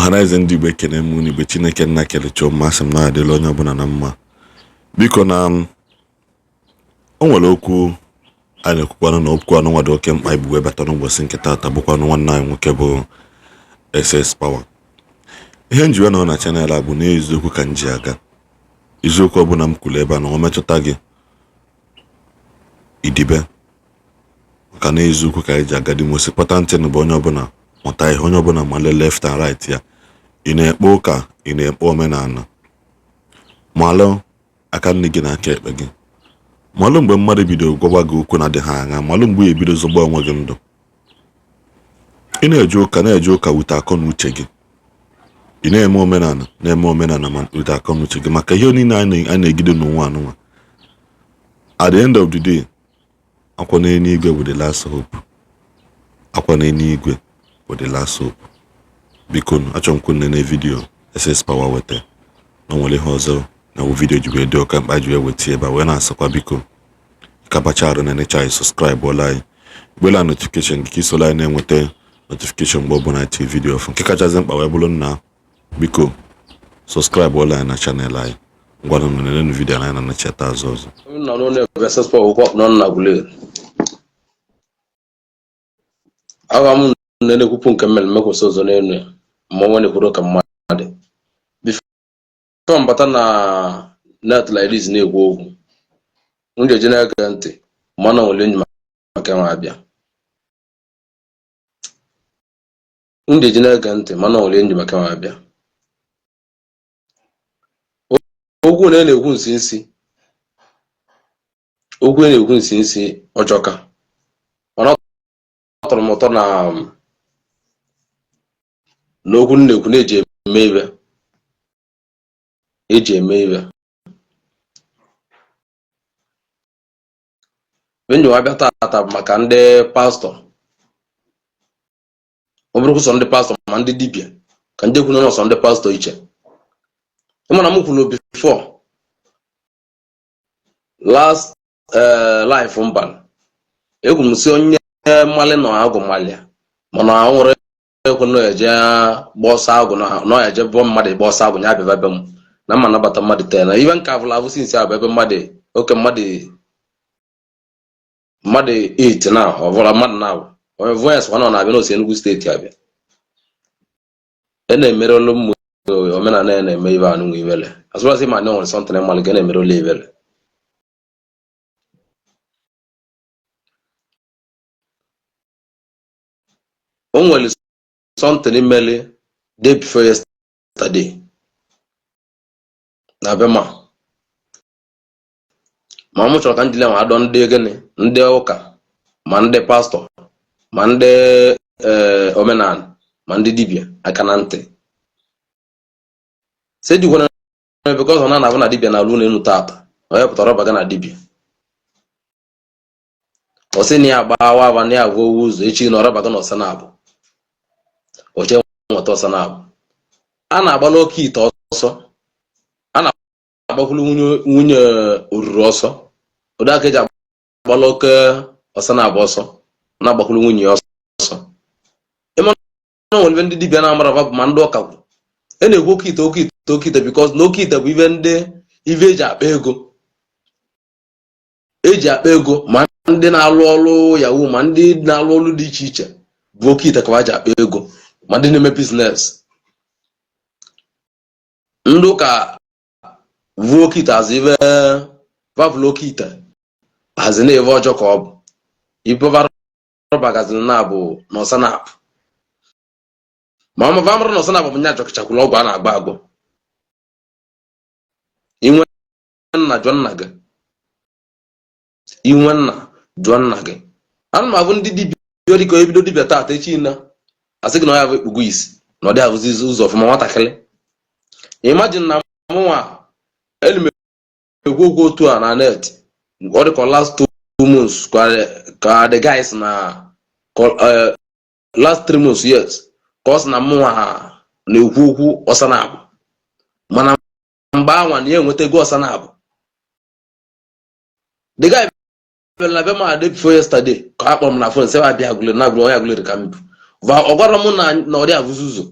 Ọhaneze ndị Igbo, ekene m unu. Igbe Chineke nna kelecha mma, asị m na adịla onye ọbụla na mma. Biko, na o nwere okwu a na-ekwukwanụ na okwu anụ nwa dị oke mkpa ibu wee bata n'ụbọchị nke taata, bụkwanụ nwanne anyị nwoke bụ SS Power. Ihe njiwe nọ na channel a bụ n'eziokwu ka m ji aga. Eziokwu ọbụla m kwuru ebe a na ọ metụta gị, idibe, maka na eziokwu ka anyị ji aga. The most important thing bụ onye ọbụla mụta ihe, onye ọbụla male left and right ya. Ị na-ekpe ụka, ị na-ekpe omenala, malụ aka nne gị na aka ekpe gị, malụ mgbe mmadụ bidoro gwawa gị okwu na-adịghị anya, malụ mgbe ị ebido zọgba onwe gị ndụ. Ị na-eje ụka, na-eje ụka wute akọ na uche gị. Ị na-eme omenala, na-eme omenala ma wute akọ na uche gị, maka ihe niile a na-egide n'ụwa anụnwa. At the end of the day, akwa n'eluigwe bụ the last hope, akwa n'eluigwe bụ the last hope. Biko, achọrọ m kwunu nene video SS Power weta na o nwere ihe ọzọ na wụ video ji wee dị oke mkpa ji wee weta ebe a, wee na-asịkwa, biko, kabacha arụ na-enecha anyị, subscribe ọla anyị, gbela notification gị ka isola anyị na-enweta notification mgbe ọbụla anyị tiri video ọfụ. Nke kachasị mkpa wee bụrụ nna, biko, subscribe ọla anyị na channel anyị. Ngwanụ, nenenu video anyị na-anachata azụ ọzọ. M nọ n'ụlọ ebe SS Power okwu nọ na Aguleri. Agha m na-ekwupụ nke mmere mmekwụsị ụzọ n'elu ya, ma onwe na-ekwuru ka mmadụ before mbata na net like this na-ekwu okwu m ga-eji na-ege ntị, mana nwere enyi maka nwa abịa m ga-eji na-ege ntị, mana nwere enyi maka nwa abịa. Okwu na na-ekwu nsi nsi, okwu na-ekwu nsi nsi ọjọka, mana ọ tọrọ m ụtọ na na okwu m na-ekwu na-eji eme ibe, eji eme ibe. Mgbe m ji abịa taata bụ maka ndị pastọ. Ọ bụrụ sọ ndị pastọ ma ndị dibịa, ka ndị kwuru na sọ ndị pastọ iche. Ịma na m kwuru before last live mba, ekwu m si onye mmalị nọ agwụ malịa, mana ọ nwere ekwe na eje gba ọsọ agwụ, na ọ eje bụọ mmadụ gba ọsọ agwụ, ya bịaba be m na mma nabata mmadụ tee na ibe nke avụla avụ since abụ ebe mmadụ oke mmadụ mmadụ 8 na ọvụla mmadụ na onye voice nwa nọ na-abịa n'osi Enugu steeti abịa e na-emerelu ụmụ omenala ya na-eme ibe anụ nwe ibele as well as ma na nwere something mmalị ka na-emerelu ibele. O nwere something mele day before yesterday na be ma ma m chọrọ ka m jiri nwa adọ ndị gịnị, ndị ụka ma ndị pastọ ma ndị omenala ma ndị dibịa aka na ntị sị ejikwana because ọ na-anabụ na dibịa na-alụ n'elu tata, onye pụtara ọbaga na dibịa, ọ sị na ya agbawa aba na ya agwa owu ụzọ echi na ọrabaga na ọsa na-abụ oche nweta ọsa na-abụ a na-agbala oke ite ọsọ, a na-agbakwulu nwunye oruru ọsọ, ụdị aka eji agbala oke ọsa na-abụ ọsọ, na-agbakwulu nwunye ya ọsọ. Ịma na nwere ibe ndị dibịa na-amara bụ ma ndị ụka kwuru e na-ekwu oke ite, oke ite, oke ite, because na oke ite bụ ibe ndị ibe eji akpa ego, eji akpa ego, ma ndị na-alụ ọrụ yahoo ma ndị na-alụ ọrụ dị iche iche bụ oke ite ka ha ji akpa ego, ma ndị na-eme business. Ndị ụka vu oke ite azụ ibe vavụlụ oke ite hazi na ebe ọjọọ ka ọ bụ ibe rọbagazin na bụ na ọsa na abụ ma ọ ma mara na ọsa na abụ bụ nya jọkachakwuru ọgwụ a na-agba agwọ. Inwe nna jụọ nna gị, inwe nna jụọ nna gị. Ana m abụ ndị dibịa dịka ebido dibịa taata, echi na asị gị na ọ ya bụ ekpugo isi na ọ dị abụzi ụzọ ọfụma. Nwatakịrị, imagine na mụnwa elu m ekwu okwu otu a na net, ọ dị ka last 2 months ka the guys na last 3 months, yes, ka ọ sị na mụnwa na-ekwu okwu ọsa na abụ, mana mgbe anwa na ya enweta ego ọsa na abụ. The guy bịara na be m day before yesterday ka a kpọrọ m na phone sị abịa Aguleri na Aguleri, onye Aguleri ka m bụ. Ọ gwara m na ọ dị abụzi ụzọ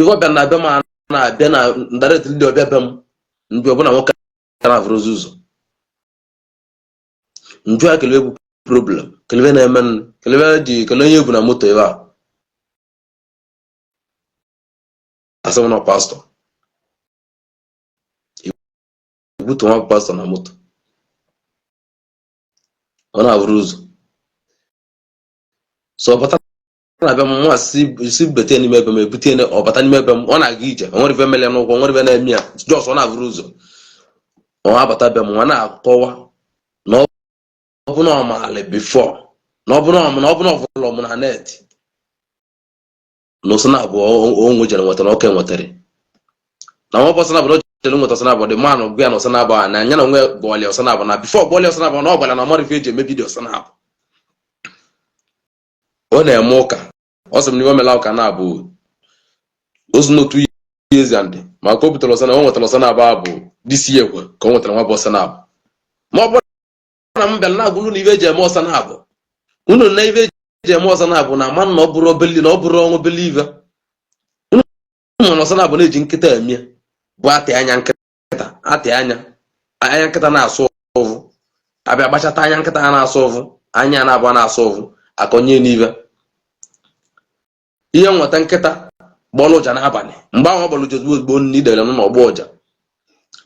Ife ọbịa na be m a na-abịa na direct ndị ọbịa be m ndị ọbụla nwoke na-avụrụzi ụzọ njụ ya kelee bụ problem, kelebe na-eme, kelebe ji kele onye ebu na moto ebe a. Asị m na pastọ ebutu nwa pastọ na moto, ọ na-avụrụ ụzọ. So ọ bata na-abịa m nwa si bete n'ime ebe m, ebute ọ bata n'ime ebe m. Ọ na-aga ije, o nwere ife mele ya n'ụkwụ, o nwere ife na-eme ya, just ọ na-avụrụ ụzọ. Ọ abata be m, nwa na-akọwa na ọ bụ na ọ maala before, na ọ bụ na ọ fụlụ m na net na ọsọ na-abụ onwe jere nwetara ọka nwetara na nwa ọsọ na-abụ na o jere nweta ọsọ na-abụ dị manụ gwa ya na ọsọ na-abụ a na anya na onwe bọọlị ọsọ na-abụ na before bọọlị ọsọ na-abụ na ọ gwara na ọmara ife eji emebi dị ọsọ na-abụ. Ọ na-eme ụka, ọ sị m n'ime omela ụka na-abụ ozu n'otu years and ma ka o butere ọsọ na o nwetara ọsọ na-abụ abụ disi ya ekwe ka o nwetara nwa bụ ọsọ na-abụ. Ma ọ bụrụ na m bịara na-agwa unu na ife eji eme ọsọ na-abụ, unu na ife eji eme ọsọ na-abụ na ama na ọ bụrụ obele na ọ bụrụ ọnwa obele ive unu ma na ọsọ na-abụ na-eji nkịta eme bụ atị anya nkịta, atị anya anya nkịta na-asụ ụvụ, abịa gbachata anya nkịta ha na-asụ ụvụ, anya na-abụ na-asụ ụvụ, akọnye n'ive ihe nweta nkịta gbọrọ ụja n'abalị. Mgbe ahụ ọ gbọrọ ụja ozugbo ozugbo nne idere nọ n'ọgbọ ụja,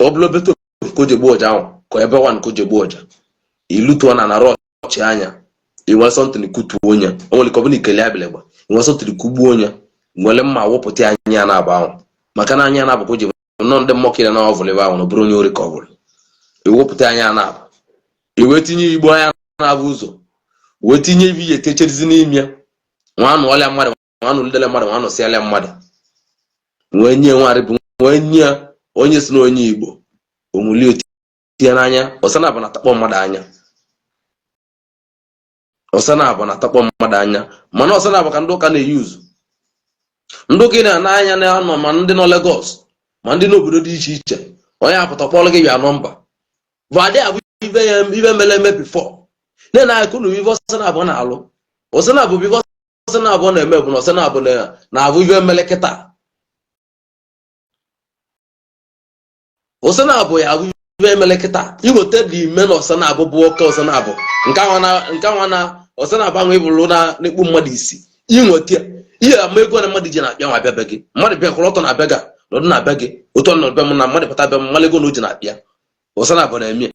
ọ bụla obete ka o ji egbu ụja ahụ ka ebe wan ka o ji egbu ụja ilutuo na nara ọchị anya inwe something kutuo onye o nwere ka ọ bụla ikele abịlịgba inwe something kugbuo onye nwere mma wụpụta anya ya na-agba ahụ, maka na anya ya na-abụ ka o ji nọ ndị mmụọ kere na ọvụl ebe ahụ na ọ bụrụ onye ori ka ọ bụrụ iwepụta anya na-abụ iwe tinye igbo anya na-abụ ụzọ wee tinye ibe ihe techerizi n'ime ya nwa anụ ọlịa mmadụ, nwa anụ lidele mmadụ, nwa anụ sịalịa mmadụ, wee nye nwarị bụ wee nye onye si na onye Igbo onwuli tinye n'anya. Ọsọ na-abụ na-atakpọ mmadụ anya, ọsọ na-abụ na-atakpọ mmadụ anya, mana ọsọ na-abụ ka ndị ụka na-eyuzu. Ndị ụka na anya na-anọ ma ndị nọ Lagos ma ndị n'obodo dị iche iche, onye apụta kpọrọ gị ya nọmba bụ adị abụ ibe ya ibe mere eme before na aka unu. Ibe ọsọ na-abụ na-alụ, ọsọ na-abụ bụ ibe ọsọ na-abụ na-eme bụ na ọsọ na-abụ na-abụ ibe mere kịta. Ọsọ na-abụ ya abụ ibe mere kịta iweta dị ime na ọsọ na-abụ bụ oke ọsọ na-abụ nke nwa na ọsọ na-abụ ahụ ịbụrụ na na-ekpu mmadụ isi inweta ya ihe ama ego na mmadụ ji na-akpịa nwa abịa be gị, mmadụ bịa kwụrụ ọtọ na-abịa gị nọdụ na-abịa gị otu ọ nọdụ be m na mmadụ pụta bịa m mmadụ ego na o ji na-akpịa ọsọ na-abụ na-eme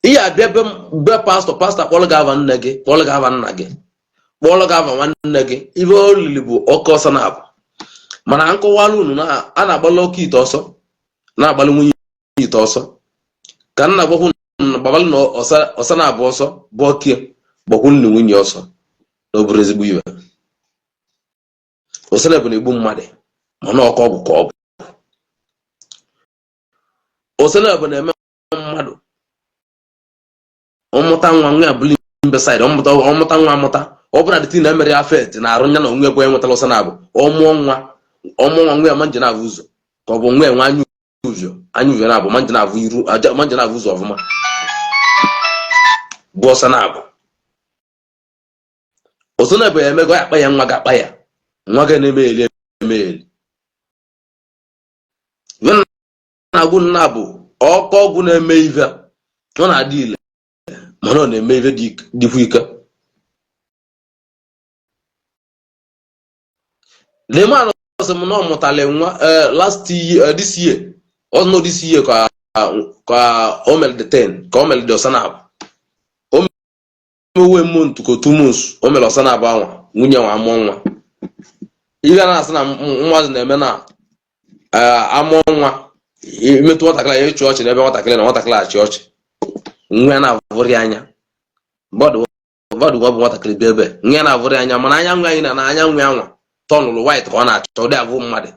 ihe abịa be be pastọ, pastọ kpọrọ gị ava nne gị, kpọrọ gị ava nna gị, kpọrọ gị ava nwanne gị. Ibe olili bụ oke ọsọ na-abụ, mana nkọwara unu na a na-agbalị oke ite ọsọ, na-agbalị nwunye ite ọsọ ka nna gbakwu gbabalị na ọsọ na-abụ ọsọ bụ oke gbakwu nna nwunye ọsọ na ọ bụrụ ezigbo iwe. Ọsọ na-abụ na-egbu mmadụ, mana ọkọ ọgwụ ka ọ bụ. Ọsọ na-abụ na-eme mmadụ ọmụta nwa nwa ya bụrụ imbecile, ọmụta nwa amụta ọ bụrụ na dịtị na emere ya fet na arụ ya na onwe ekwe enwetala ọsọ na-abụ ọmụọ nwa ọmụọ nwa nwa ya ma nje na-abụ ụzọ ka ọ bụ nwa enwe anya uvio anya uvio na-abụ ma nje na-abụ iru ma nje na-abụ ụzọ ọfụma bụ ọsọ na-abụ. Ọsọ na-abụ ya emego ya akpa ya nwa ga-akpa ya nwa ga na-emegheli emegheli na-agwụ nna bụ ọkọ ọgwụ na-eme ive ọ na-adị ile mana ọ na-eme ive dịkwa ike. The man sị m na ọ mụtara nwa last year, this year, ọ nọ this year ka o mere the ten ka o mere the ọsọ na-abụ o mewe month ka 2 months o mere ọsọ na-abụ anwa nwunye nwa amụọ nwa. Ihe a na-asị na mmadụ na-eme na amụọ nwa imetụ nwatakịrị ya ịchị ọchị n'ebe nwatakịrị na nwatakịrị achị ọchị nwa ya na-avụrị anya mmadụ nwa bụ nwatakịrị bịa ebe nwa ya na-avụrị anya, mana anya nwa anyị na anya nwa anwa tọnụrụ white ka ọ na-achọ ụdị avụ mmadụ.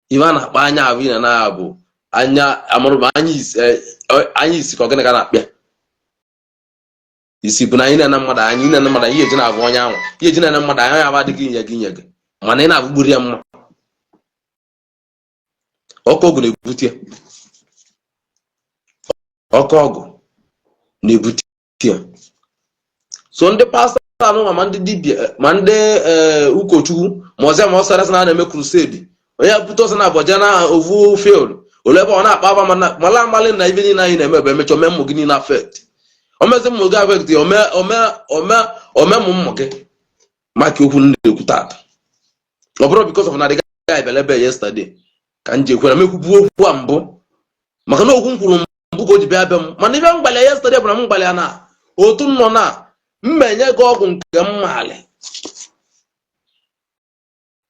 Ife a na-akpọ anya avụ na na bụ anya amụrụma anya isi ka ọ gịnị ka a na-akpịa isi bụ na anyị na-ene mmadụ anya ị na-ene mmadụ ihe eji na-avụ onye ahụ ihe eji na-ene mmadụ anya ya adịghị inye gị inye gị mana ị na-avụgburu ya mma. Ọkụ ọgwụ na-ebute ya, ọkụ ọgwụ na-ebute ya. So ndị pastọ Anụnwa ma ndị dibịa ma ndị ụkọchukwu ma ọzọ ma ọsara sị na a na-eme crusade, onye bute ọsọ na abọja na ovu field ole ebe ọ na-akpa aba, mana mala amalị na ibe niile anyị na-eme bụ emecha ome mmụ gị niile affect, omezi mmụ gị affect, ome ome ome ome mmụ mmụ gị. Maka okwu m na-ekwu tata, ọ bụrụ because of na the guy bịara ebe yesterday ka m ji ekwu na m ekwubu okwu a mbụ, maka na okwu m kwuru mbụ ka o ji bịa be m. Mana ibe m gbalịa yesterday bụ na m gbalịa na otu m nọ na mmenye gị ọgwụ nke mmalị,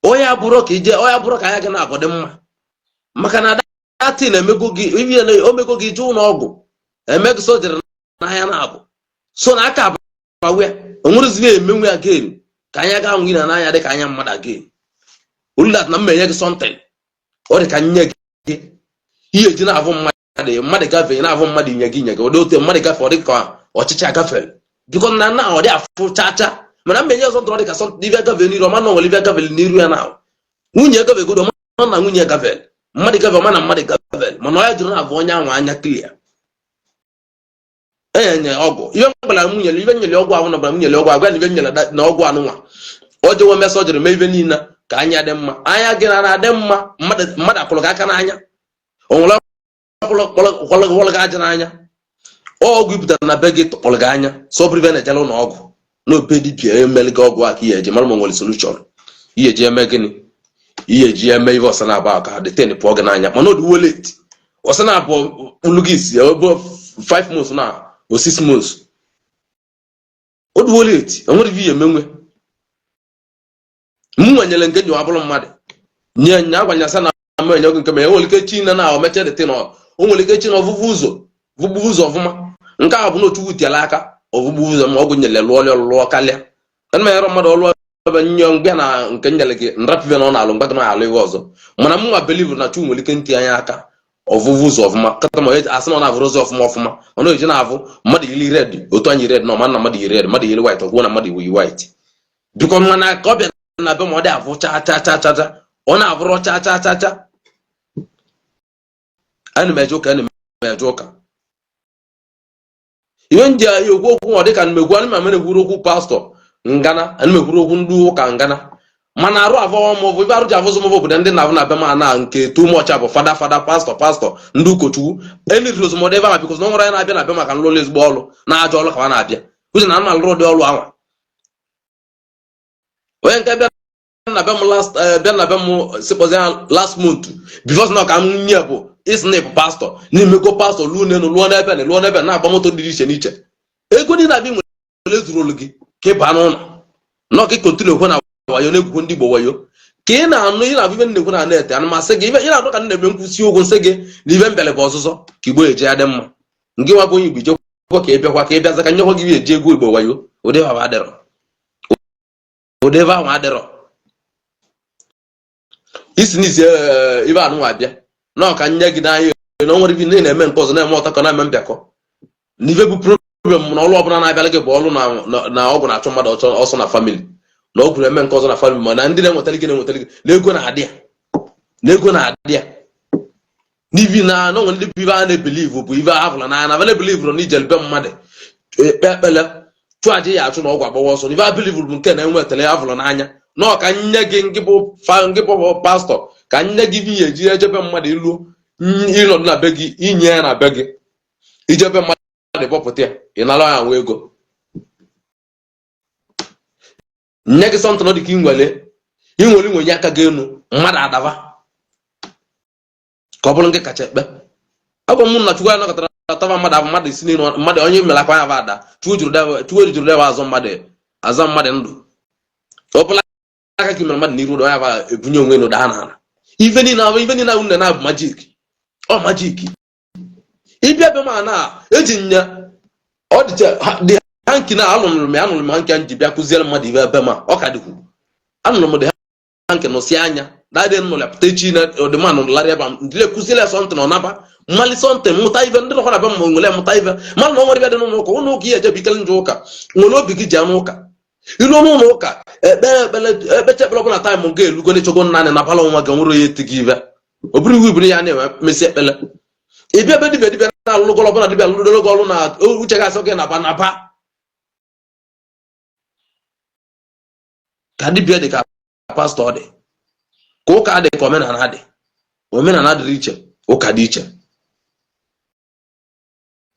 onye abụrụ ka ije, onye abụrụ ka anya gị na-abụ dị mma, maka na datin emego gị ihe omego gị ije ụlọ ọgwụ, eme gị surgery n'anya na-abụ so na aka abawe ya, onwereziri emenwe again ka anya ga anwụ na n'anya dị ka anya mmadụ again. Oludat na mmenye gị something, ọ dị ka nye gị ihe eji na-avụ mmadụ, mmadụ gafee na-avụ mmadụ, inye gị, inye gị ụdị otu mmadụ gafee, ọ dị ka ọchịchị agafere biko na na ọ dị afụ chacha. Mana mmenye ọzọ ọ dị ka something ibe gafee n'iru ọma na onwere ibe gafere n'iru ya na nwunye gafegodo ọma na nwunye gafere, mmadụ gafere ọma na mmadụ gafere, mana ọ ya jụrụ na-avụ onye ahụ anya clear. Enye ọgwụ ihe mgbara nwunye, ibe nyere ọgwụ ahụ na bara nwunye ọgwụ agwa na ibe nyere na ọgwụ anụnwa o jewe mee surgery, mee ibe niile ka anya dị mma. Anya gị na na-adị mma, mmadụ akwụrụ gị aka n'anya, o nwere kwọrọ gị aja n'anya, ọgwụ ibutara na be gị tọkpọrọ gị anya. So ọ bụrụ ibe na-ejere ụlọ ọgwụ na obe dibịa emeli gị ọgwụ a ka ihe eji mara ma nwere solution ihe eji eme gịnị, ihe eji eme ife ọsa na-abụ ka the thing pụọ gị n'anya. Mana ọ dị wallet ọsa na-abụ olu gị isi ebe 5 months na o 6 months, o dị wallet, enwere ife ihe emenwe. M nwenyere nke nyewa bụrụ mmadụ nye nya agwanyasa na m enye gị nke ma enwere ike chi na na omeche the thing, o nwere ike chi na ọvụvụ ụzọ vụgbu ụzọ ọfụma. Nke a bụ na otu wutiela aka ọvụgbu ụzọ ma ọgwụ nyere lụọ ọlụ lụọ karịa ana m enyere mmadụ ọlụ ebe nye mgbe na nke nyere gị nrapive na ọ na-alụ mgbe gị na-alụ ihe ọzọ. Mana m nwa believe na Chukwu nwere ike ntị anya aka ọvụvụ ụzọ ọfụma kata ma asị na ọ na-avụrụ ụzọ ọfụma ọfụma, mana o ji na-avụ mmadụ yiri red otu anyị red na ọma na mmadụ yiri red, mmadụ yiri white ọkwuo na mmadụ yi white biko. Mana ka ọ bịa na be ma ọ dị avụ cha cha cha cha cha, ọ na-avụrụ cha cha cha cha. Ana m eje ụka, ana m eje ụka. Ihe m ji ekwu okwu ọ dịka mmegwu ana m ekwuru okwu pastọ ngana, ana m ekwuru okwu ndị ụka ngana, mana arụ avọwa m bụ ibe arụ ji avụzụ m bụ obodo ndị na-avụ na be m na nke too much bụ fada fada, pastọ pastọ, ndị ụkọchukwu eniriri ozumọdụ ebe ahụ because na ọ nwere onye na-abịa na be maka nlụlụ ezigbo ọlụ na ajọ ọlụ ka ha na-abịa uche na ana alụrụ ụdị ọlụ ahụ. Onye nke bịa na be m last, bịa na be m sikpọzi ya last month before na ka m nye bụ isnip pastọ n'imego pastọ luo n'elu lụọ n'ebe na lụọ n'ebe na-agba moto dị iche n'iche, ego niile abịa nwere zuru olu gị ka ị baa n'ụlọ nọ ka ị continue ekwe na wayo na-egwukwu ndị Igbo wayo ka ị na-anụ, ị na-abụ ibe na-ekwu na net. Ana masị gị ị na-anụ ka m na-eme nkwụsị okwu nsị gị na ibe mbele bụ ọzụzọ ka Igbo eji ya dị mma. Ngị nwa bụ onye Igbo ijekwa ka ị bịakwa ka ị bịaza ka nyekwa gị eji egwu Igbo wayo. Ụdị ebe ahụ adịrọ, ụdị ebe ahụ adịrọ isi n'isi ibe anụnwa bịa na ọka nye gị n'anya na o nwere ibe ndị na-eme nke ọzọ na-eme ọtakọ na-eme mbịakọ na ibe bụ problem na ọlụ ọbụla na-abịala gị bụ ọlụ na ọgwụ na-achụ mmadụ ọsọ na family na ọgwụ na-eme nke ọzọ na family, mana ndị na-enwetara gị na-enwetara gị na ego na-adị ya, na ego na-adị ya n'ivi na na onwe ndị bụ ibe a na-ebelieve bụ ibe a hụrụ n'anya na na-ebelieve na ijele be mmadụ ekpe ekpele chụọ aja ya achụ na ọgwụ agbawa ọsọ. Ibe a believe bụ nke na-enwetara ya hụrụ n'anya na ọ ka nye gị ngị bụ pastọ ka nye gị ihe eji ejebe mmadụ ilu ịnọdụ na be gị inye ya na be gị ijebe mmadụ bọpụta ya ị nara ya nwa ego nye gị something dị ka inwele inwere inwenye aka gị enu mmadụ adaba ka ọ bụrụ nke kacha ekpe. Ọ bụ mụ na Chukwu anọkọtara ataba mmadụ abụ mmadụ isi n'elu mmadụ onye mere akwa ya bụ ada. Chukwu jụrụ debe azụ mmadụ aza mmadụ ndụ ọ bụla aka ka mere mmadụ n'iru ụlọ ya bụ ebunye onwe n'ụda ha n'ala. Ife niile ahụ, ife niile ahụ nne na-abụ magic, ọ magic. Ịbịa be ma na eji nya ọ dịcha dị hanky na alụrụ m ya, anụrụ m hanky a ji bịa kụziere mmadụ ibe ebe ma ọ ka dịkwu anụrụ m dị hanky nụsị anya dadị nụrụ ya pụta echi na ọdịmanụ larị ebe a ndịle kụziere ya something ọ naba mmalị something mụta ife ndị nọkwa na be m nwere mụta ife mmadụ na ọ nwere ibe dị n'ụlọ ụka. Ụlọ ụka ihe ejebe ikele njọ ụka nwere obi gị ji anụ ụka ilu n'ụlọ ụka ekpe ekpere ekpecha ekpere ọbụla time ga elugo n'ịchọgo naanị na bala nwa gị nwere onye eti gị ibe ọ bụrụ iwu iburu ya na-enwe mesi ekpere. Ịbịa ebe dibịa dibịa na-alụrụ gị ọrụ ọbụla dibịa alụrụ gị ọrụ na uche ga-asị gị naba naba. Ka dibịa dị ka pastọ dị, ka ụka dị ka omenala dị. Omenala dịrị iche, ụka dị iche.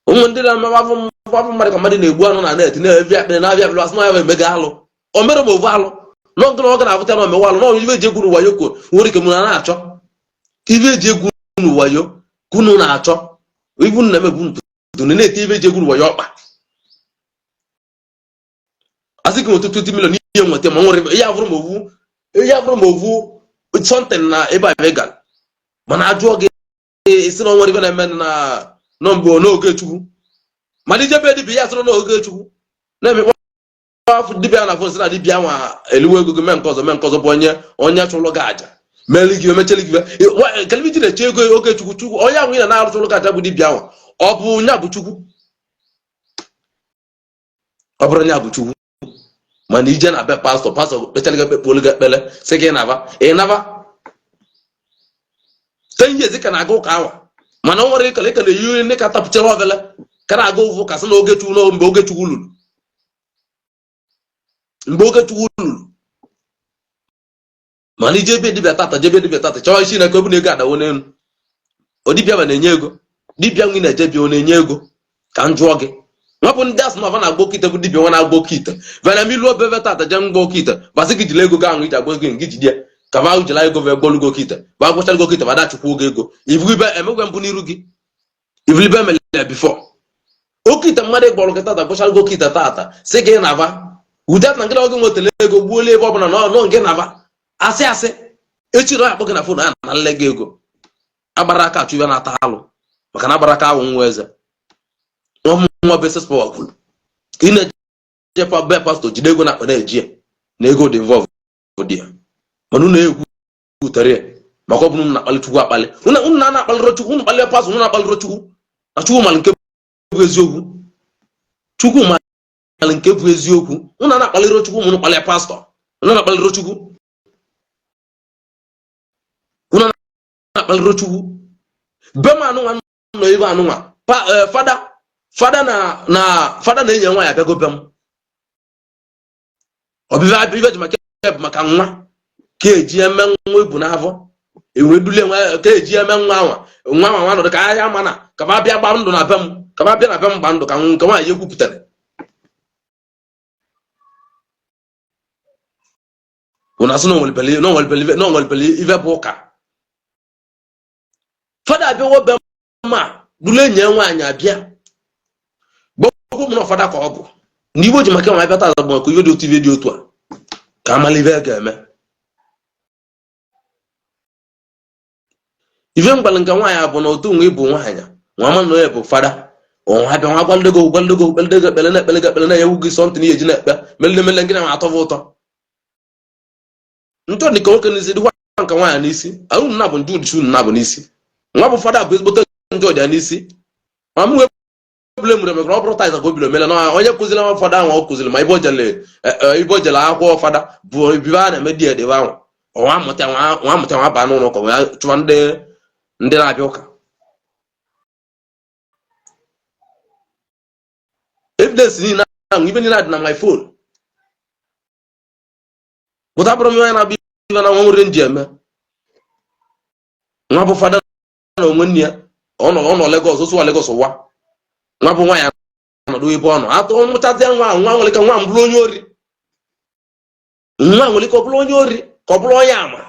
Ụmụ ndị na-eme afụ mmadụ ka mmadụ na-egbu anụ na net na-evi akpịrị na-abịa akpịrị, asị na ya bụ emega alụ. O mere m ovu alụ n'oge na ọ ga na-abụta na omewe alụ na ive eji egwu wayo ko nwere ike mụ na na-achọ ive eji egwu wayo ka unu na-achọ ivu na emebu ntụtụ na-ete ive eji egwu wayo ọkpa. Asị gị nweta 20 million ihe nweta ma nwere ihe abụrụ ma ovu ihe abụrụ ma ovu something na ebe a gara, mana ajụọ gị isi na onwere ife na-eme na nọ mgbe n'oge Chukwu, mana ijebe dibịa ya sịrị n'oge Chukwu na-emekpọ afọ dibịa na afọ nsị na dibịa nwa eliwe ego gị mee nke ọzọ, mee nke ọzọ, bụ onye onye chụrụ gị aja mere gị emechara gị kele iji na-eche ego oge Chukwu. Chukwu onye ahụ ị na na-arụ chụrụ gị aja bụ dibịa nwa, ọ bụ nya bụ Chukwu? Ọ bụrụ nya bụ Chukwu, mana ije na be pastọ, pastọ kpechara gị ekpekpuolu gị ekpere, sị gị naba, ị naba. 10 years ka na-aga ụka awa, mana o nwere ikele ikele yi ndị ka tapụchara obele ka na-aga ụvụ ka sị na oge Chukwu, mgbe oge Chukwu luru, mgbe oge Chukwu luru. Mana ije ebe dibịa tata, jebe dibịa tata, chọọ isi na ka ọ bụ na ego adawo n'elu. O dibịa ma na-enye ego, dibịa nwi na-eje bịa ọ na-enye ego? Ka m jụọ gị, nwapụ ndị asị na na-agba oke ite bụ dibịa nwa na-agba oke ite vana m ilu obebe tata je mgba oke ite, basị gị jiri ego gị ahụ iji agba ego gị jide ya, ka va jiri ego ve gbolu gị oke ite, ba gwachara gị oke ite, ba dachukwu oge ego ibu ibe emegwe mbụ n'iru gị ibulibe emele ya before oke ite mmadụ gbọrọ gị tata, gwachara gị oke ite tata, sị gị naba without na nkịta oge nwetara ego gbuola ebe ọ bụla na nọ nke naba asị asị echi na akpọ gị na phone a na nle gị ego agbara aka achụ ibe na-ata alụ, maka na agbara aka awụ nwa eze nwa bụ ss power kwuru ị na-eje be pastọ jide ego na akpa na-eji ya na ego dị involve dị ya, mana unu ekwu utere ya maka ọ bụrụ unu na-akpali Chukwu akpali, unu na-akpalịrọ Chukwu, unu kpalịa pastọ, unu na-akpalịrọ Chukwu, na Chukwu mara nke bụ eziokwu. Chukwu mara nke bụ eziokwu. Unu na-akpalịrọ Chukwu ma unu kpalịa pastọ. Unu na-akpalịrọ Chukwu, unu na-akpalịrọ Chukwu. Be m anụnwa nọ ebe anụnwa fada fada na na fada na-enye nwa ya abịago be m ọbịbịa abịa ibe ji maka bụ maka nwa ka eji eme nwa ebu n'afọ ewee dulie nwa ka eji eme nwa anwa nwa nwa nwa nọdụ ka ahịa mana ka ma bịa gba ndụ na be m, ka ma bịa na be m gba ndụ ka nke nwaanyị ekwupụtara. Unu asị na onwere ife bụ ụka fada abịawo be ma dule enyi ya nwaanyị abịa gbakwu m na fada ka ọ bụ na igbo ji maka nwa abịa taa bụ maka ihe dị otu ife dị otu a ka amala ife ga-eme ife mgbalị nke nwaanyị bụ na otu nwa ịbụ nwaanyị nwa ama na onye bụ fada ọnwa abịa nwa gwalego gwalego kpelego ekpele na ekpele ekpele na-enyewu gị something ihe eji na-ekpe melele mele gị na nwa atọva ụtọ njọ dị ka nwoke n'isi dịkwa nke nwaanyị n'isi ahụ na bụ njọ dị unu na-abụ n'isi nwa bụ fada bụ ezigbote njọ dị ya n'isi ma m wee bụle mụrụ emekọrọ ọ bụrụ taịza ka o biri omele na onye kụziri nwa fada ahụ ọ kụziri ma ibe o jele akwụkwọ fada bụ ibibe a na-eme di edebe ahụ ọnwa amụta nwa amụta nwa baa n'ụlọ ụka wee chụwa ndị ndị na-abịa ụka. Evidence niile ahụ ibe niile dị na my phone pụta bụrụ m onye na-abịa ibe na nwa nwere nji eme nwa bụ fada na onwe nne ya ọ nọ Lagos osuwa Lagos ụwa nwa bụ nwa ya nọdụ ebe ọ nọ atụ mụchazie nwa ahụ nwa nwere ike nwa m bụrụ onye ori nwa nwere ike ọ bụrụ onye ori ka ọ bụrụ onye ama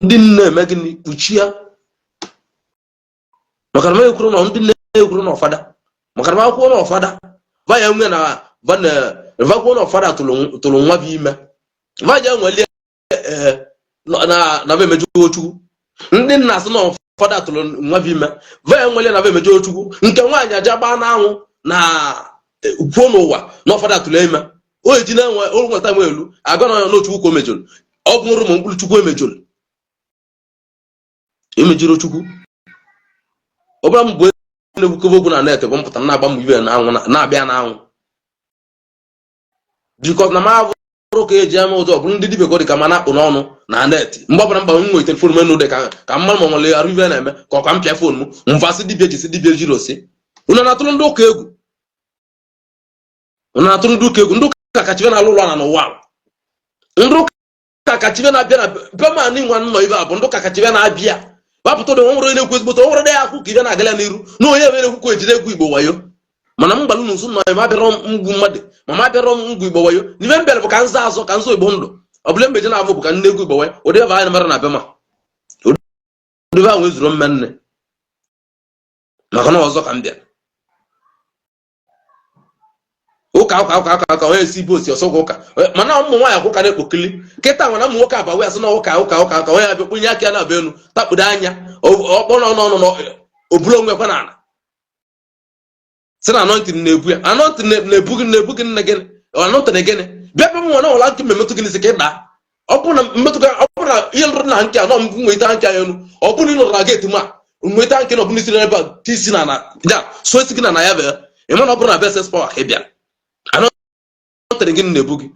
ndị nne eme gịnị kpuchie maka na m ekwuru na ndị nne ekwuru na ọfada maka na m akwụkwọ na ọfada va ya nwe na va na va kwuo na ọfada tụrụ nwa bụ ime va ja nwelie na na va emejuo Chukwu ndị nna asị na ọfada tụrụ nwa bụ ime va ya nwelie na va emejuo Chukwu nke nwaanyị aja gbaa n'anwụ na kwuo n'ụwa na ọfada tụrụ ime o eji na-enwe o nweta nwe elu agwa na n'Chukwu ka o mejọrọ ọ bụrụ ma mkpụrụ Chukwu emejọrọ emejọrọ Chukwu ọ bụla m bụ na-ekwukọba okwu na net bụ mpụta na-agba m ibe na-anwụ na-abịa n'anwụ because na m abụrụ ka eji ama ụzọ ọ bụrụ ndị dibịa ka ọ dị ka ma na-akpụ n'ọnụ na net mgbe ọbụla mgba m nwetara phone m enu dị ka mmadụ ma nwere arụ ibe na-eme ka ọ ka m pịa phone m mfasị dibịa ji si dibịa jiri osi unu na-atụrụ ndị ụka egwu unu na-atụrụ ndị ụka egwu ndị ụka Ụka kacha ife na-alụ ụlọ na n'ụwa. Ndị ụka kacha ife na-abịa na be ma nwa nọ ibe a bụ ndị ụka kacha ife na-abịa wapụta ụdị nwere na-ekwu ezigbote nwere dị akwụ ka ife na-agala n'iru na onye nwere ekwukwu ejide egwu Igbo wayo. Mana m gbalụ n'ụzụ nọ, ma abịarọ ngwu mmadụ, ma ma abịarọ ngwu Igbo wayo. N'ife m bịara bụ ka nza azụ, ka nzọ Igbo ndụ. Ọ bụla mbeje na-abụ bụ ka nne egwu Igbo wayo. Ụdị ebe anyị mara na be ma ụdị ebe ahụ ezuru mme nne, maka na ọzọ ka m bịara ụka ụka ụka ụka ụka. Onye si bosi ọsọ ụka, mana ụmụ nwaanyị akwụka na-ekpokili kịta nwere ụmụ nwoke abawe asị na ụka ụka ụka ụka. Onye abịa kpunye aka ya na-abịa elu takpudo anya ọkpọ n'ọnụ ọnụ oburu onwe kwa n'ala, sị na anointing na-ebu ya. Anointing na-ebu gị, na-ebu gị nne gị. Anointing gịnị? Bịa bịa nwa na ụlọ nke mmetụ gị n'isi ka ị daa. Ọ bụrụ na mmetụ gị, ọ bụrụ na ihe lụrụ na nke a nọ mbụ nweta nke elu, ọ bụrụ na ị nọrọ na gate ma nweta nke na ọ bụrụ isi n'ebe a ti isi na na ya so esi gị na na ya bịa, ị ma na ọ bụrụ na be SS power ka ị bịara. Anointing gị na-ebu gị?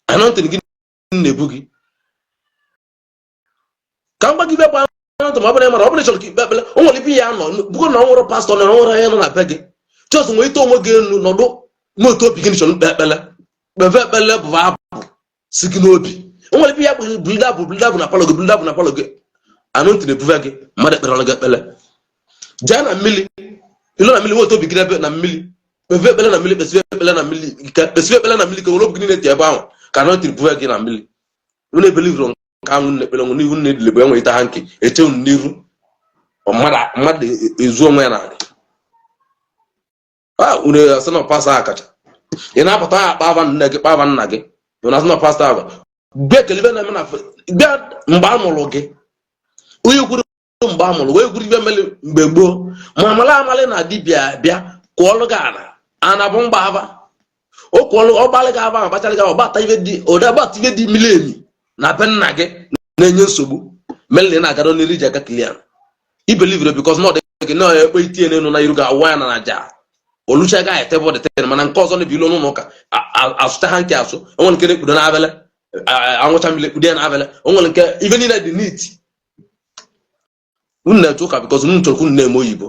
Anointing gị na-ebu gị? Ka m gwa gị, bịa ntụ, ma ọ bụrụ mara, ọ bụrụ chọrọ ka ikpe ekpere, o nwere ibe ya nọ bụgo na ọ nwere pastọ na ọ nwere onye nọ na be gị. Just nwee ite onwe gị elu nọdụ n'otu obi gị chọrọ mkpe ekpere, kpeve ekpere bụ abụ si gị n'obi. O nwere ibe ya bụ bulida bụ bulida bụ na parlour gị, bulida bụ na parlour gị, anointing ebuve gị. Mmadụ ekpere gị ekpere, jee na mmiri, ilo na mmiri, nweta obi gị n'ebe na mmiri, kpeve ekpere na mmiri, kpesibe ekpere na mmiri, kpesibe ekpere na mmiri, ka were obi gị niile ti ebe ahụ, ka anointing buve gị na mmiri. Unu ebelivro nke ahụ na ekpere nwụ n'ihu na edile bụ enwe ite ha nke eche unu n'iru mmadụ ezu onwe ya n'ala. A unu asị na pastọ a kacha ị na-apụta ya akpa ava nne gị, kpa ava nna gị bụ na asị na pastọ ahụ bịa ekele na-eme na bịa mgbe a mụrụ gị. Onye kwuru mgbe a mụrụ wee kwuru ibe mere mgbe gboo, ma amala amalị na dibịa bịa kụọlụ gị ana ana bụ mgba ava o kụọlụ, ọ gbalị gị ava, agbachalị gị, ọgbata ibe dị ụdị agbata ibe dị mili emi na be nna gị na-enye nsogbu mere na ị na-agado n'iri ji aga clear. I believe because na ọ dị gị na ekpe itinye n'elu na iru gị awụ ya na aja olucha ga etebe ọdịten. Mana nke ọzọ na-ebi ilu n'ụlọ ụka asụcha ha nke asụ. Onwere nke na-ekpudo n'abele anwụcha mmiri ekpudo ya n'abele. Onwere nke ibe niile dị neat. Unu na-eche ụka because unu chọrọ ka unu na-eme oyibo,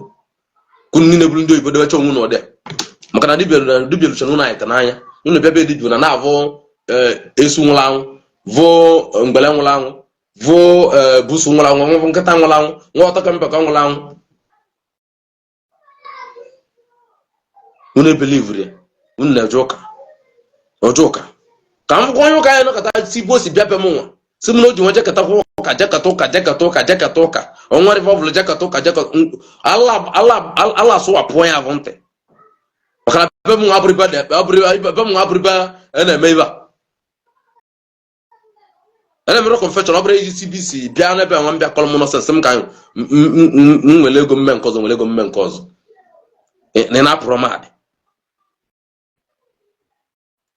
ka unu niile bụrụ ndị oyibo, debecha onwe unu ọdịa, maka na dibịa dibịa luchara unu anyị n'anya. Unu bịa be dibịa na na-avụ esu nwụrụ anwụ, vụ mgbele nwụrụ anwụ, vụ busu nwụrụ anwụ, nwụ nkịta nwụrụ anwụ, nwa ọtọka mpaka nwụrụ anwụ. Unu ebelivuru ya. Unu na-eje ụka ọjọ ụka ka m gwa onye ụka ya nọkọta si bụ osi bịa be m nwa si m na o ji nwa jekọtakwa ụka, jekọta ụka, jekọta ụka, jekọta ụka, onwere ife ọbụla, jekọta ụka, jekọta ala asụwapụọ ya bụ ntị, maka na be m nwa abụrụ ibe na-ekpe, be m nwa abụrụ ibe a na-eme ibe a a na-emere confession. Ọ bụrụ iji CBC bịa n'ebe nwa m bịa kọrọ m nonsense m ka m nwere ego mme nke ọzọ, nwere ego mme nke ọzọ na ị na-apụrụ mmadụ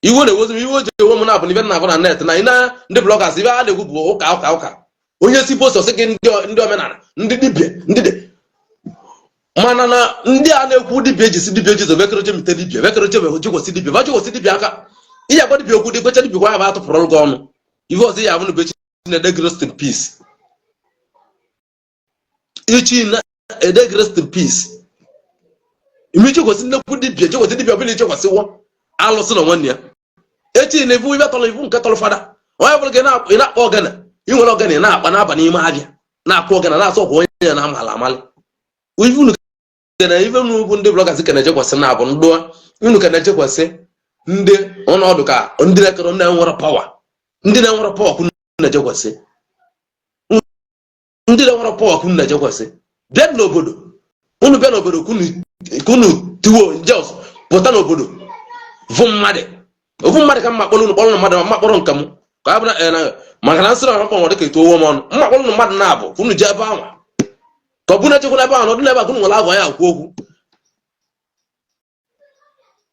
iwe na-ewozi m. Iwe o ji ewe m na-abụ na ibe na-abụ na net na na ndị bloggers, ibe a na-ekwu bụ ụka ụka ụka. Onye si post ọsị gị ndị omenala, ndị dibịa, ndị dị mana na ndị a na-ekwu dibịa ejisi dibịa ejizo vekeroche mite dibịa vekeroche jikwesị dibịa va jikwesị dibịa aka ihe agwa dibịa okwu dị kwecha dibịa gwa ya bụ atụpụrụ gị ọnụ. Ife ọzọ ya abụ na bechi na-ede rest in peace, ichi na-ede rest in peace. Ime ichekwesị nnekwu dibịa echekwesị dibịa ọbụla ichekwesịwọ alụsị na nwanne ya echi na ibu ibe tọrọ ibu nke tọrọ fada. Onye bụla gị ị na-akpọ ogene, ị nwere ogene, ị na-akpa na-aba n'ime abịa na-akụ ogene na-asọ ọkwa onye ya na-amala amalị. Ife unu kene, ife unu bụ ndị bloggers kene echekwasị na abụ ndụ unu kene echekwasị ndị ọnọdụ ka ndị na-ekere na-enwere power, ndị na-enwere power kwunu na-echekwasị, ndị na-enwere power kwunu na-echekwasị. Bịa n'obodo unu, bịa n'obodo kunu tiwo jos pụta n'obodo vụ mmadụ ofu mmadụ ka mma kpọrọ unu, kpọrọ mmadụ mma kpọrọ nke m ka ọ bụ na maka na nsịrị ọrụ kpọrọ dịka etu owo m ọnụ mma kpọrọ unu mmadụ na-abụ unu jee ebe ahụ ka ọ bụ na-echekwa n'ebe ahụ nọdụ n'ebe a unu nwere agwa ya akwu okwu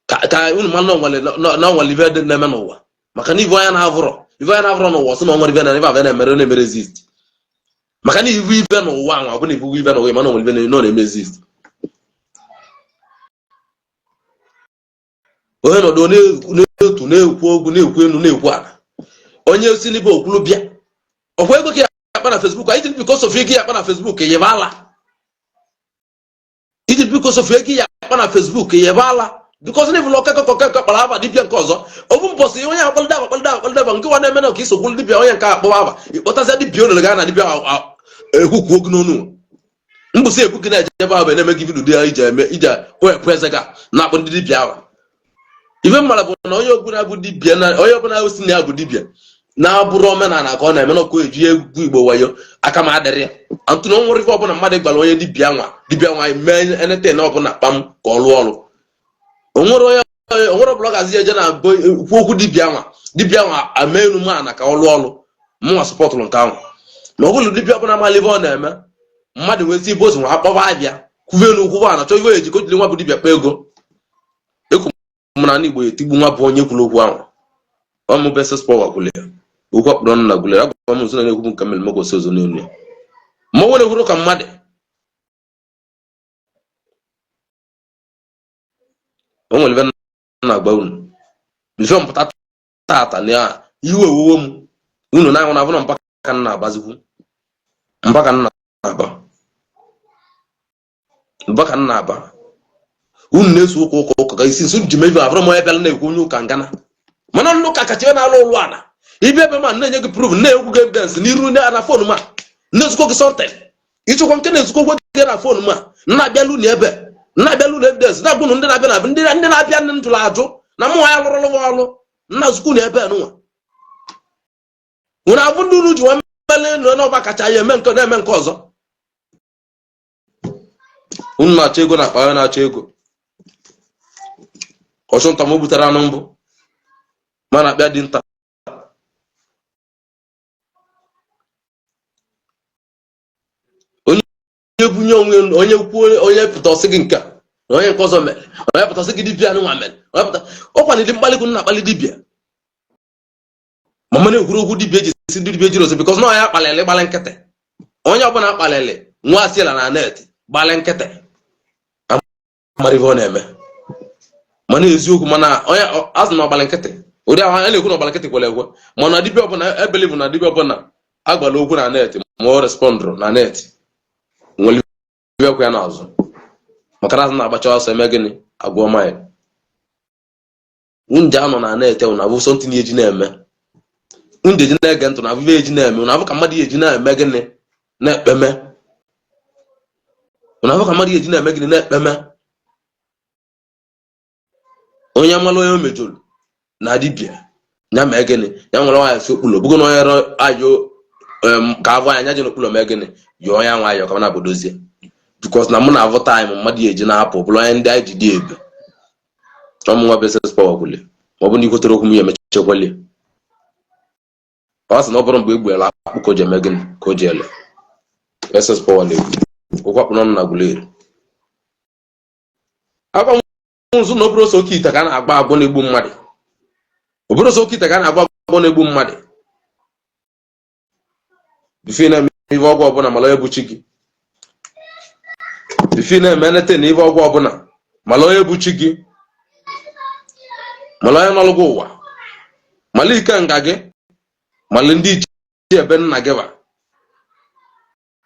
ka unu ma na onwere ife dị na-eme n'ụwa, maka na ive onye na-avụrọ ive onye na-avụrọ n'ụwa sị na onwere ife na ife abịa na-emere na-emere exist, maka na ivu ife n'ụwa ahụ ọ bụ na ivu ife n'ụwa mana onwere ife nọ na-eme exist. Onye nọdụ na-etu na-ekwu okwu na-ekwu elu na-ekwu ala, onye si n'ibe okwulu bịa ọkwa ego ka ya akpa na Facebook anyị jiri because of ego ya akpa na Facebook yebe ala, iji because of ego ya akpa na Facebook yebe ala. Because na ịbụla okeke okeke kpara aba dibịa nke ọzọ, ofu mbọsị onye akpalide aba kpalide aba kpalide aba nke nwa na-eme na ka isokwulu dibịa onye nke akpọwa aba, ịkpọtazịa dibịa onere gaa na dibịa ekwukwuo gị n'onu mbụsị ekwu gị na-eje ebe ahụ na-eme gị vidio dị ije eme ije wepụ eze ga na-akpọ ndị dibịa ahụ. Ife mara bụ na onye ọbụla bụ dibịa na onye ọbụla si na ya bụ dibịa na-abụrụ omenala ka ọ na-eme na ọkụ eji egwu Igbo wayo aka m adịrị ya antụ na o nwere ife ọbụla mmadụ gbara onye dibịa nwa dibịa nwa mee anything ọbụla kpam ka ọ lụọ ọrụ. Onwere onye onwere ọbụla ọ ga-azị eje na kwuo okwu dibịa nwa dibịa nwa amee enu mana ka ọ lụọ ọrụ. Mụnwa sọpọtụrụ nke ahụ na ọ bụrụ dibịa ọbụla mala ife ọ na-eme, mmadụ nwee isi ibe ozu nwa akpọba abịa kwuve elu kwuve ana chọọ ife eji ka o jiri nwa bụ dibịa kpa ego. Ekwu m na Igbo etigbu nwa bụ onye kwuru okwu ahụ. Ọmụ bụ SS Power kwuru ya, okwu akpụrụ ọnụ na gwule agwa m nso na-ekwu nke mere mekwesị ọzọ n'elu ya ma ọ nwere ekwuru ka mmadụ o nwere ebe na-agba unu bifo mpụta tata na iwe ewuwe m unu na-anwụ na abụna mpa ka m na-agbazikwu mpa ka m na-aba mpa ka m na-aba. Unu na-eso ụka ụka ụka ka isi nso ji mebi abụrụ m onye bịara na-ekwu onye ụka ngana mana ndị ụka kacha na-alụ ụlụ ana ibi ebe ma na-enye gị proof, na-ekwu gị evidence n'iru na phone ma na-ezukọ gị something ịchọkwa nke na-ezukọ gị na phone ma na-abịalụ na ebe na-abịalụ na evidence na-agwụ ndị na-abịa na ndị ndị na-abịa ndị njụrụ ajụ na mụ ya lụrụ ọrụ ọrụ nna zukwu na ebe nụnwa nwere abụ ndị unu ji nwa mmele n'ọba kacha ya eme nke na-eme nke ọzọ. Unu na-achọ ego na akpa ya na-achọ ego ọchụnta ma o butere anụ mbụ ma na-akpịa dinta. Onye bunye onwe onye kwuo onye pụta ọsị gị nke a na onye nke ọzọ mere onye pụta ọsị gị dibịa nwa mere onye pụta ọkwa na mkpali na akpali dibịa mama na-ekwuru okwu dibịa eji si ndị dibịa jiri ozi because na onye akpalịlị gbalị nkịtị onye ọbụla akpalịlị nwa asịla na net gbalị nkịtị amara ife ọ na-eme mana eziokwu mana onye azụ na ọgbalị nkịtị ụdị ahụ a na-ekwu na ọgbalị nkịtị kwere ekwe mana dibịa ọbụla ebelivu na dibịa ọbụla agbala okwu na net ma ọ respondụrụ na net nwere ibe kwa ya n'azụ maka na azụ na-agbacha ọsọ eme gịnị agwọ mile nje anọ na net na abụ something eji na-eme nje eji na-ege ntụ na abụ eji na-eme na abụ ka mmadụ eji na-eme gịnị na-ekpeme na abụ ka mmadụ eji na-eme gịnị na-ekpeme onye mmalụ onye o mejọrọ na dibịa ya mee gịnị ya nwere nwaanyị si okpulu bụgo na onye ayọ ka avụ anya ji n'okpulu mee gịnị yọọ ya nwayọọ ka na obodozie because na mụ na avụ time mmadụ eji na-apụ bụrụ onye ndị anyị ji dị ebe ọmụ nwa bụ SS Power kwule ma ọ bụ na ikwetere okwu m ya emechekwali ọ sị na ọ bụrụ mgbe e gbuela akpụ ka o ji eme gịnị ka o ji ele SS Power na-ekwu okwu akpụ n'ọnụ na Aguleri agwa nzu na obere ose oke ite ka a na-agba agwọ na-egbu mmadụ obere ose oke ite ka a na-agba agwọ na-egbu mmadụ before na-eme ife ọgwụ ọbụla mala onye bụ chi gị before na-eme anything na ife ọgwụ ọbụla mala onye bụ chi gị mala onye nọlụ gị ụwa mala ike nga gị mala ndị ichie ebe nna gị ba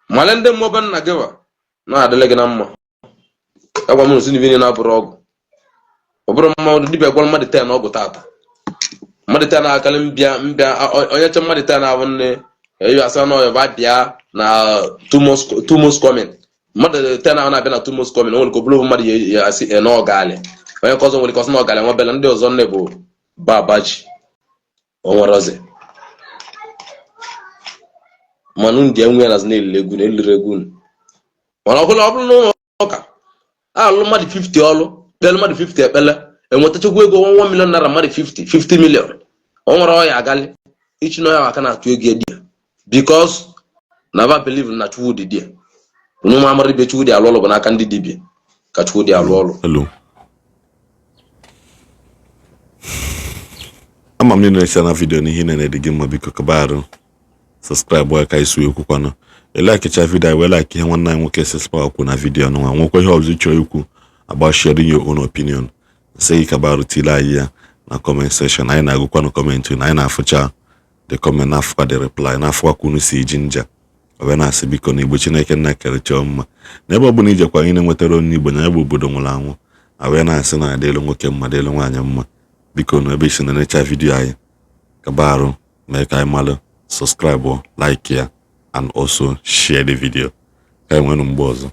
mala ndị mmụọ be nna gị ba na-adịla gị na mma. Agwa m nsi niile na-abụrụ ọgwụ ọ bụrụ mmadụ dibịa gwara mmadụ 10 ọgwụ tata mmadụ 10 na-akarị mbịa mbịa onye che mmadụ 10 na-abụ nne eyi asa na ọyọba bịa na 2 months coming mmadụ 10 ahụ na-abịa na 2 months coming o nwere ka ọ bụrụ mmadụ ya asị na ọgalị onye nke ọzọ nwere ka ọsị na ọgalị nwa bịala ndị ọzọ nne bụ babaji o nwere ọzọ manụ ndị enwe ya na na-elile egwu na eliri egwu mana ọ bụrụ n'ụlọ ụka alụ mmadụ 50 ọlụ kpere mmadụ 50 ekpele enwetachakwa ego 1 million naira mmadụ 50 50 million o nwere ọya agali ichi na ọya aka na-atụ ego di ya because na va believe na Chukwu dị dia unu ma amara ibe Chukwu dị alụ ọlụ bụ n'aka ndị dibịa ka Chukwu dị alụ ọlụ. Hello. Ama m niile na video n'ihe na dị gị mma biko kaba arụ subscribe ka isi ekwukwanụ ị likecha video wee like ihe nwanne anyị nwoke SS Power kwu na video nwa nwekwa ihe ọzọ ịchọrọ ikwu about sharing your own opinion sị gị kaba arụ tile anyị ya na comment section. Anyị na-agụkwanụ comment unu, anyị na-afụcha the comment, na-afụkwa the reply, na-afụkwa ka unu si ji nja wee na-asị biko na Igbo Chineke nna kere chọọ mma na ebe ọ bụla ijekwa anyị na-enwetara onye Igbo na ya bụ obodo nwụrụ anwụ. A wee na-asị na adịelu nwoke mma, dịelu nwaanyị mma. Biko, na ebe isi na-enecha video anyị, kaba arụ mee ka anyị malụ, subscribe, like ya and also share the video. Ka anyị nwere mgbe ọzọ.